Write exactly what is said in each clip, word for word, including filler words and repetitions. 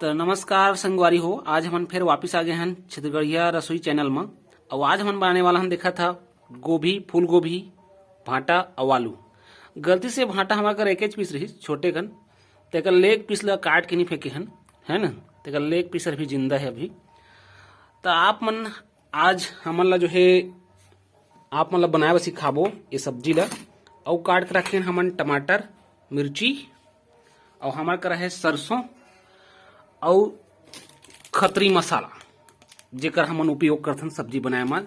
तो नमस्कार संगवारी हो, आज हमन फिर वापिस आ गए हन छत्तीसगढ़िया रसोई चैनल म। अउ आज हमन बनाने वाला हन, देखा था, गोभी, फूल गोभी, भांटा अउ आलू। गलती से भांटा हमर कर एकेच पीस रहिस, छोटे कन, तेकर लेग पीस ला काट के नहीं फेंके हन, है ना? तेकर लेग पीस अभी जिंदा है अभी। तो आप मन, आज हमन ला जो है, आप मन ला बनाए बर सिखाबो ये सब्जी ला। अउ काट के रखे हन हमन टमाटर, मिर्ची, अउ हमर करा है सरसों अउ खतरी मसाला, जेकर हमन उपयोग करथन सब्जी बनाए म,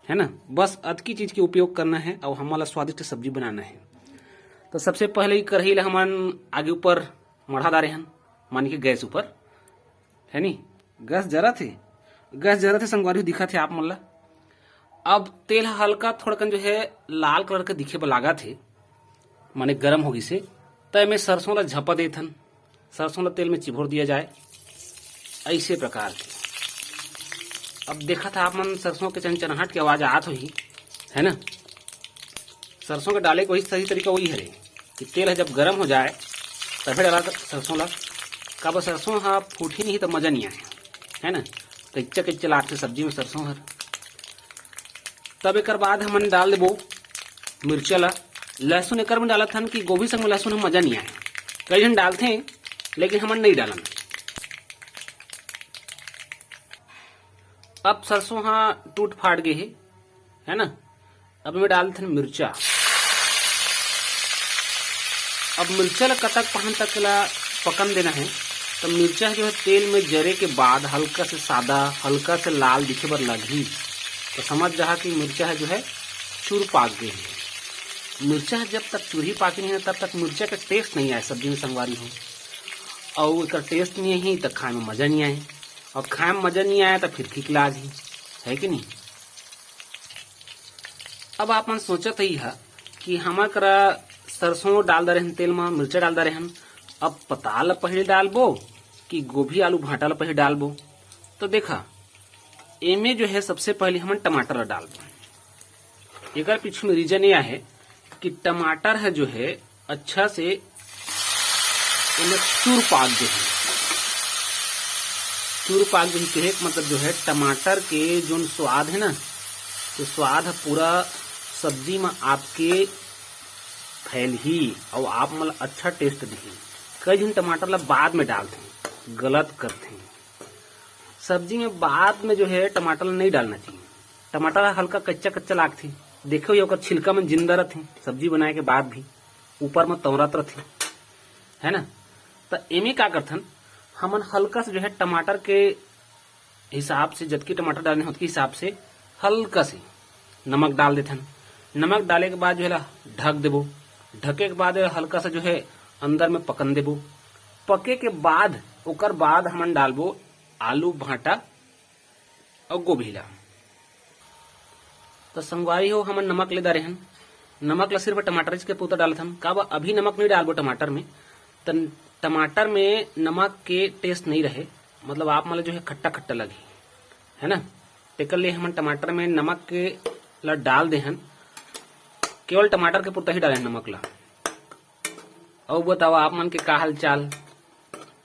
है ना? बस अतकी चीज के उपयोग करना है अउ हमन ला स्वादिष्ट सब्जी बनाना है। तो सबसे पहले ई कढ़ाई ला हमन आगे ऊपर मढ़ा डारे हन, माने कि गैस ऊपर, है नी? गैस जरत हे, गैस जरत हे संगवारी हो, दिखत हे आप मन ला। अब तेल ह हल्का थोड़कन जो है लाल कलर के दिखे बर लागत हे, माने गरम हो गिस हे। त एमे सरसों ला झपा देथन, सरसों ला तेल में चिभोर दिया जाए, ऐसे प्रकार के। अब देखत हा आप मन, सरसों के चनचनाहट के आवाज आत होही, है ना? सरसों के डाले के वही सही तरीका वही हरे कि तेल ह जब गरम हो जाए, तभे डाला सरसों ला। काबर सरसों ह फूटही नहीं त मजा नहीं आए, है ना? कच्चा कच्चा लागथे सब्जी में सरसों हर। तब एकर बाद हमन डाल देबो मिर्चा ला। लहसुन एकर में डालत हन कि गोभी संग में लहसुन ह मजा नहीं आए। कई झन डालथे, लेकिन हमन नहीं डालन। अब सरसों ह टूट फाट गे हे, है ना? अब एमे डाल देथन मिर्चा। अब मिर्चा ला कतक पहन तक ला पकन देना है। तो मिर्चा जो है तेल में जरे के बाद हल्का से सादा, हल्का से लाल दिखे बर लगही। तो समझ जहा कि मिर्चा है जो है चूर पाक गई है। मिर्चा जब तक चूरही पाकी नहीं है, तब तक मिर्चा का टेस्ट नहीं आए सब्जी में संगवारी हो। और एकर टेस्ट नहीं ही तो खाए में मजा नहीं आए, और खाए में मजा नहीं आए तो फिर ठीक लाग ही, है कि नहीं? अब आप मन सोचत ही हा कि हमर करा सरसों डाल दे रहन तेल में, मिर्चा डाल दे रहन, अब पताल ला पहले डालबो कि गोभी आलू भांटा ला पहले डालबो? तो देखा, एमे जो है सबसे पहले हमन टमाटर ला डालबो। एकर पीछे में रीजन ये आहे कि टमाटर है जो है अच्छा से एमे चूर पाक देही। चूर पाक देही कहे के मतलब जो है टमाटर के जोन स्वाद है ना, तो स्वाद ह पूरा सब्जी में आपके फैलही और आप मन ला अच्छा टेस्ट दिही। कई झन टमाटर ला बाद में डालथे, गलत करथे। सब्जी में बाद में जो है टमाटर नहीं डालना चाहिए। टमाटर हल्का कच्चा कच्चा लागथे, देखे हुए ओकर छिलका मन जिंदा रथे सब्जी बनाए के बाद भी, ऊपर में तौरत रथे, है ना? तो एमे का करथन, हमन हल्का से जो है टमाटर के हिसाब से, जतकी टमाटर डालने होतकी हिसाब से हल्का से नमक डाल देथन। नमक डाले के बाद जो है ला ढक देबो। ढके के बाद हल्का सा जो है अंदर में पकन देबो। पके के बाद ओकर बाद हमन डालबो आलू, भांटा और गोभी ला। तो संगवारी हो, हमन नमक ले डारे हन। नमक ला सिर्फ टमाटर के पुरता डालत हन। काबर अभी नमक नहीं डालबो टमाटर में, त टमाटर में नमक के टेस्ट नहीं रहे, मतलब आप मन ला जो है खट्टा खट्टा लगे, है ना? तेकर लिए हमन टमाटर में नमक के ला डाल दे हन, केवल टमाटर के पुरता ही डाले हन नमक ला। अउ बताओ, आप मन के का हाल चाल?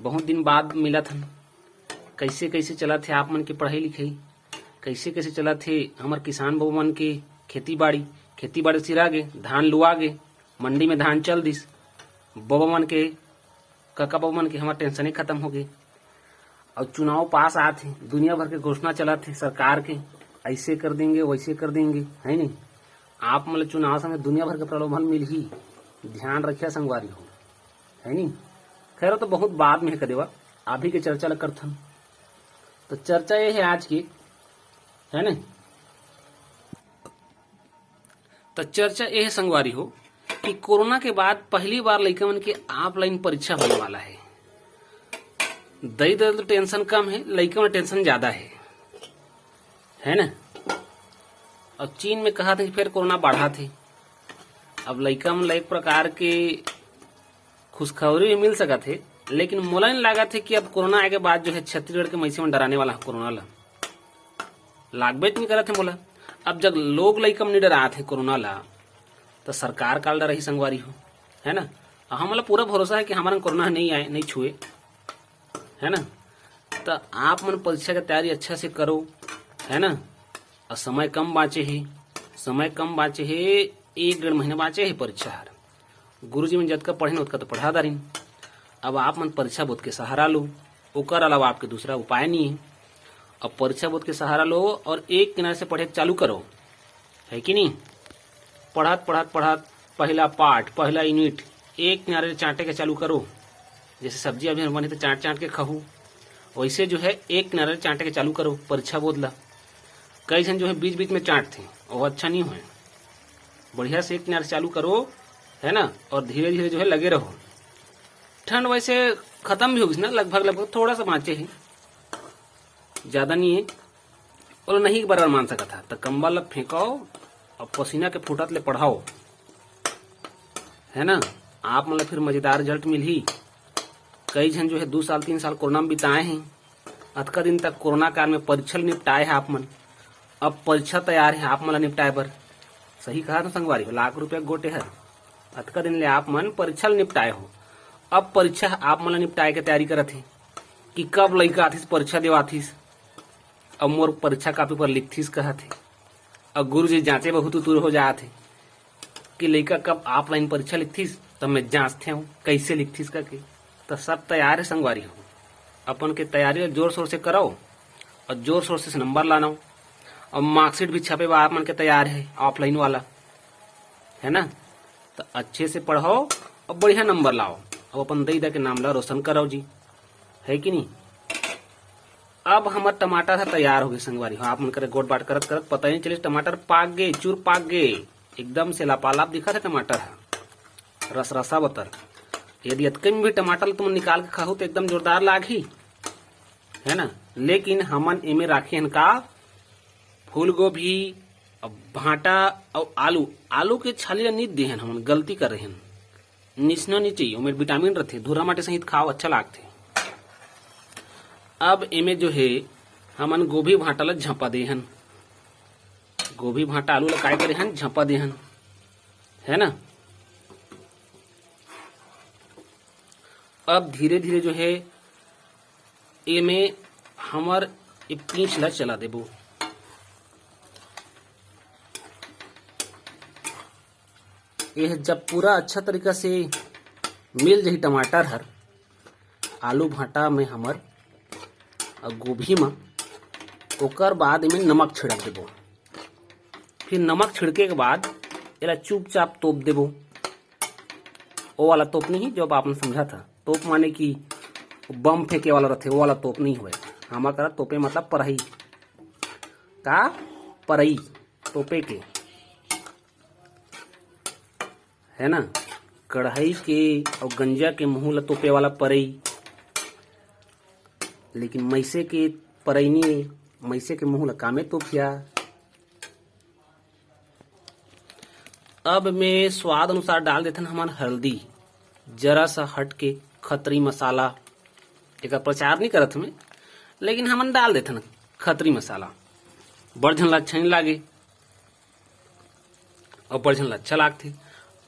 बहुत दिन बाद मिलत हन। कैसे कैसे चलत हे आप मन के पढ़ाई लिखाई? कैसे कैसे चलत हे हमर किसान बबा मन के खेती बाड़ी? खेती बाड़ी सिरा गे, धान लुआ गे, मंडी में धान चल दिस। बबा मन के, कका बबा मन के हमर टेंशने खत्म हो गे। और चुनाव पास आत हे, दुनिया भर के घोषणा चलत हे सरकार के, ऐसे कर देंगे, वैसे कर देंगे, है नहीं? आप मन ल चुनाव समय दुनिया भर के प्रलोभन मिलही, ध्यान रखिया संगवारी हो, है नहीं? खैर, वो तो बहुत बाद में है कदेवा, अभी के चर्चा ल करथन। तो चर्चा ये है आज की, है ना? तो चर्चा ये है संगवारी हो कि कोरोना के बाद पहली बार लइका मन के ऑफलाइन परीक्षा होने वाला है। दई दे तो टेंशन कम है, लइका मन टेंशन ज्यादा है, है ना? और चीन में कहा था कि फिर कोरोना बढ़ा थे। अब लइका मन ला एक प्रकार के खुशखबरी भी मिल सकत हे, लेकिन मोला नहीं लागत हे कि अब कोरोना आए के बाद जो है छत्तीसगढ़ के मइनसे मन डराने वाला है कोरोना ला। लागबे तो नहीं करत हे मोला। अब जब लोग लइका मन नहीं डरात हे कोरोना ला, तो सरकार काल डरही संगवारी हो, है ना? और हमला पूरा भरोसा है कि हमारा कोरोना नहीं आए, नहीं छुए, है ना? त आप मन परीक्षा के तैयारी अच्छा से करो, है ना? और समय कम बाँचे हे, समय कम बाँचे हे, एक डेढ़ महीना बाँचे हे परीक्षा हर। गुरुजी मन जतका पढ़ेन ओतका तो पढ़ा दारिन। अब आप मन परीक्षा बोध के सहारा लो, ओकर अलावा आपके दूसरा उपाय नहीं है। अब परीक्षा बोध के सहारा लो और एक किनारे से पढ़े के चालू करो, है कि नहीं? पढ़त पढ़त पढ़त पहला पाठ, पहला यूनिट एक किनारे ले चाँटे के चालू करो। जैसे सब्जी अभी बनी तो चाँट चाँट के खाहू, वैसे जो है एक किनारे ले चाँटे के चालू करो परीक्षा बोध ला। कई झन जो है बीच बीच में चाँटथे, वो अच्छा नहीं होए। बढ़िया से एक किनारे चालू करो, है ना, और धीरे धीरे जो है लगे रहो। ठंड वैसे खत्म भी हो गई ना, लगभग लगभग थोड़ा सा बाँचे है, ज़्यादा नहीं है। ओला नहीं बरबर मान सकत हा, त कंबल ला फेंकाओ और पसीना के फूटत ले पढ़ाओ, है ना? आप मन ला फिर मजेदार रिजल्ट मिलही। कई झन जो है दू साल तीन साल कोरोना में बिताए हैं, अतका दिन तक कोरोना काल में परीक्षा ल निपटाए हैं आप मन, अब परीक्षा तैयार है आप मन ला निपटाए बर। सही कहा था संगवारी हो, लाख रुपया गोटे हर, अतका दिन ले आप मन परीक्षा ल निपटाए हो, अब परीक्षा आप मन ला निपटाए के तैयारी करत हे कि कब लइका आथिस परीक्षा देवाथिस, अब मोर परीक्षा कॉपी पर लिखथिस कहत हे। अब गुरुजी जाँचे बहुत उतुर हो जात हे कि लइका कब ऑफलाइन परीक्षा लिखथिस, तब मैं जाँचथे हूँ कैसे लिखथिस करके। तो सब तैयार है संगवारी हो, अपन के तैयारी ला जोर शोर से कराओ और जोर शोर से नंबर लानाओ। और मार्कशीट भी छपे बा आप मन के तैयार है ऑफलाइन वाला, है ना? तो अच्छे से पढ़ाओ और बढ़िया नंबर लाओ, अब अपन दई दा के नाम ला रोशन कराओ जी, है कि नहीं? अब हमर टमाटर ह तैयार हो गए संगवारी हो, आप मन करे गोट बाट करत करत पता ही नहीं चलिस टमाटर पाक गए, चूर पाक गए, एकदम से लापालाप दिखत हे टमाटर ह, रस रसा बतर। यदि अतके में भी टमाटर ल तुमन निकाल के खाहू तो एकदम जोरदार लागही, है ना? लेकिन हमन एमे राखे हन का, फूल गोभी, अब भांटा, अउ आलू। आलू के छाली ला नी देहन हमन, गलती कर रहेन। निसना नी चाहिए, ओमे विटामिन रथे, धुर्रा माटी सहित खाओ, अच्छा लागथे। अब एमे जो हे हमन गोभी भांटा ला झपा देहन, गोभी भांटा आलू ला काय करे हन, झपा देहन, है ना। अब धीरे धीरे जो हे एमे हमर ए पींछ ला चला देबो। यह जब पूरा अच्छा तरीका से मिल जाही टमाटर हर आलू भांटा में हमर अउ गोभी में, ओकर बाद एमे नमक छिड़क देबो। फिर नमक छिड़के के बाद एला चुपचाप तोप देबो। ओ वाला तोप नहीं, जो आप मन समझा था, तोप माने कि बम फेंके वाला रथे, वो वाला तोप नहीं होय। हमर करा तोपे मतलब परही का, परई तोपे के, है ना, कढ़ाई के अउ गंजा के मुंह ला तोपे वाला परई। लेकिन मैसे के परई नहीं, मैसे के मुंह ला कामे तोपिया। अब में स्वाद अनुसार डाल देथन हमन हल्दी, जरा सा हट के खतरी मसाला। एकर प्रचार नहीं करत हमें, लेकिन हमन डाल देथन खतरी मसाला। बड़ झन ला अच्छा नहीं लागे और बड़ झन ला अच्छा लागथे।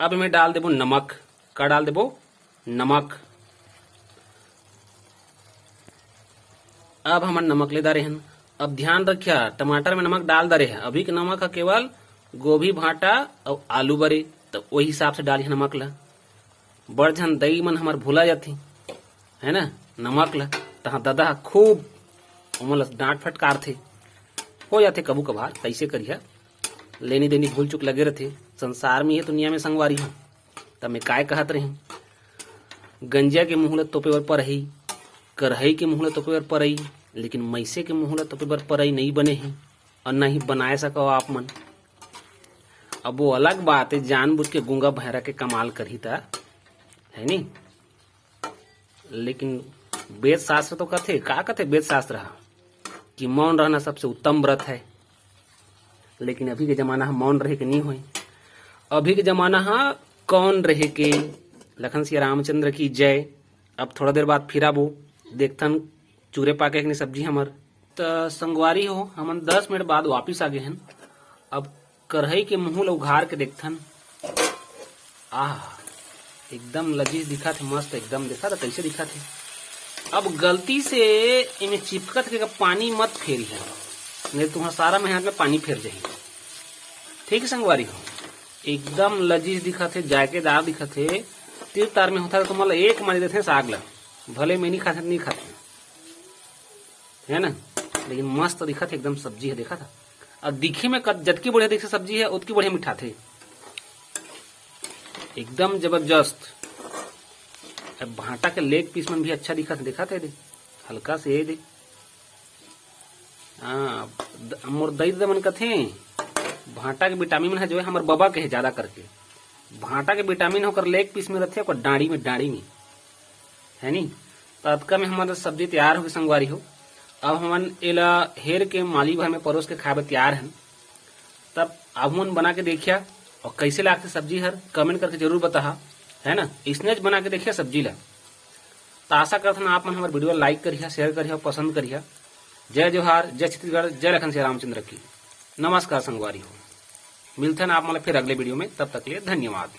अब में डाल देबो नमक। का डाल देबो? नमक। अब हमन नमक ले डारे हन। अब ध्यान रखिया, टमाटर में नमक डाल डारे हन। अभी के नमक ह केवल गोभी, भांटा अउ आलू बरे, तो वही हिसाब से डालिए नमक ला। बड़ झन दई मन हमर भुला जाथे, है ना, नमक ला। तहाँ ददा ह खूब ओमन ला डांट फटकारथे। हो जाथे कभू कभार, कैसे करिया, लेनी देनी भूल चूक लगे रथे। संसार में ये दुनिया में संगवारी हो, तब मैं काय कहत रही, गंजिया के मुंह ला तोपे बर परही, करहई के मुंह ला तोपे बर परई, लेकिन मैसे के मुंह ला तोपे बर परई नहीं बने ही और नहीं बनाए सको आप मन। अब वो अलग बात है, जानबूझ के गूंगा भैरा के कमाल करही ता, है नी? लेकिन वेद शास्त्र तो कथे, का कथे वेद शास्त्र ह कि मौन रहना सबसे उत्तम व्रत है। लेकिन अभी के जमाना ह मौन रहे के नहीं होए। अभी के जमाना ह कौन रहे के। लखन सिया रामचंद्र की जय। अब थोड़ा देर बाद फिर आबो, देखथन चूरे पाके के नहीं सब्जी हमर। त संगवारी हो, हमन दस मिनट बाद वापिस आ गए हन। अब करहई के मुंह ल उघार के देखथन। आह, एकदम लजीज दिखत हे, मस्त एकदम। देखा त कैसे दिखत हे। अब गलती से एमे चिपकत के पानी मत फेरिहा, नहीं तुम्हार सारा मेहनत में पानी फेर जाही। ठीक है संगवारी हो, एकदम लजीज दिखत हे, जायकेदार दिखत हे। तीर तार में होता तो तुम्हारा एक मारी देथे साग ला, भले मैं नहीं खाते, नहीं खाते, है ना, लेकिन मस्त दिखत हे एकदम सब्जी है। देखा था, अब दिखे में कत-, जतकी बढ़िया दिखे सब्जी है, उतकी बढ़िया मिठाथे, एकदम जबरदस्त। अब भांटा के लेग पीस मन भी अच्छा दिखत हे, देखा था दे, हल्का से ये दे। हाँ, द-, मोर दई ददा मन कथे, भांटा के विटामिन मन है जो है हमर बबा के है ज्यादा करके। भांटा के विटामिन ओकर लेग पीस में रथे, ओकर डांड़ी में, डांड़ी में, है नी। तो अतका में हमारा सब्जी तैयार होगी संगवारी हो। अब हमन एला हेर के माली भर में परोस के खाए बर तैयार हन। तब आप मन बना के देखिया और कैसे लागथे सब्जी हर, कमेंट करके जरूर बताहा, है ना। इसने बना के देखिया सब्जी ला। तो आशा करथन आप मन हमारे वीडियो लाइक करिहा, शेयर करिहा, पसंद करिहा। जय जोहार, जय छत्तीसगढ़, जय लखन सिया रामचंद्र की। नमस्कार संगवारी हो, मिलथन आप मन ला फिर अगले वीडियो में, तब तक के लिए धन्यवाद।